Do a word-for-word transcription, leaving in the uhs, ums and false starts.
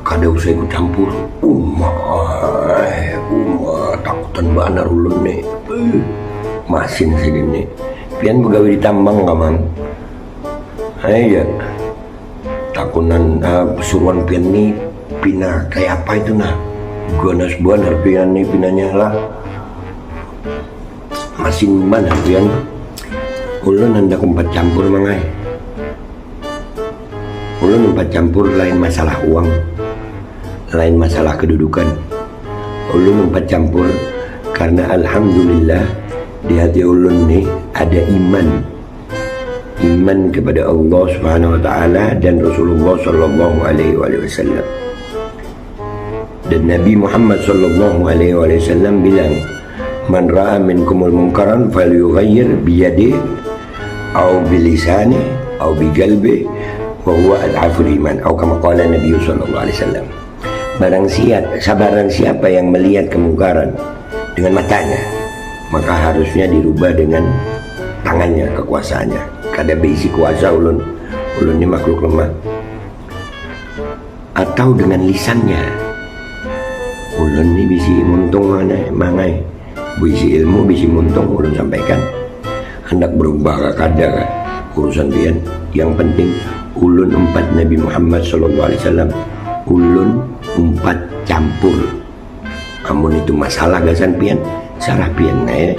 Kada usah ikut campur. Umai, umai, takutan banar ulun nih. Eh, masin sidin nih. Pian begawi di tambang kah, Mang? Ai, ya. Takunan, ah, suruhan pian nih pina kaya apa itu, nah? Ganas banar pian nih pinanya lah. Masin banar pian. Ulun handak umpat campur, Mang ai. Ulun umpat campur lain masalah uang, lain masalah kedudukan. Ulun umpat campur karena alhamdulillah di hati ulun nih ada iman. Iman kepada Allah Subhanahu wa taala dan Rasulullah sallallahu alaihi wasallam. Dan Nabi Muhammad sallallahu alaihi wasallam bilang, "Man ra'a minkumul munkaran falyughayyir biyadih au bilisani au biqalbih wa huwa ad'aful iman." Au kama qala Nabi sallallahu alaihi wasallam. Barang siap, sabarang siapa yang melihat kemungkaran dengan matanya, maka harusnya dirubah dengan tangannya, kekuasaannya. Kada beisi kuasa ulun. Ulun ni makhluk lemah. Atau dengan lisannya. Ulun ni bisi muntung mana, Mang ai. Bisi ilmu, bisi muntung ulun sampaikan. Handak berubah kah kada kah urusan pian. Yang penting ulun umpat Nabi Muhammad sallallahu alaihi wasallam. Ulun umpat campur. Amun itu masalah gasan pian, sarah pian ai.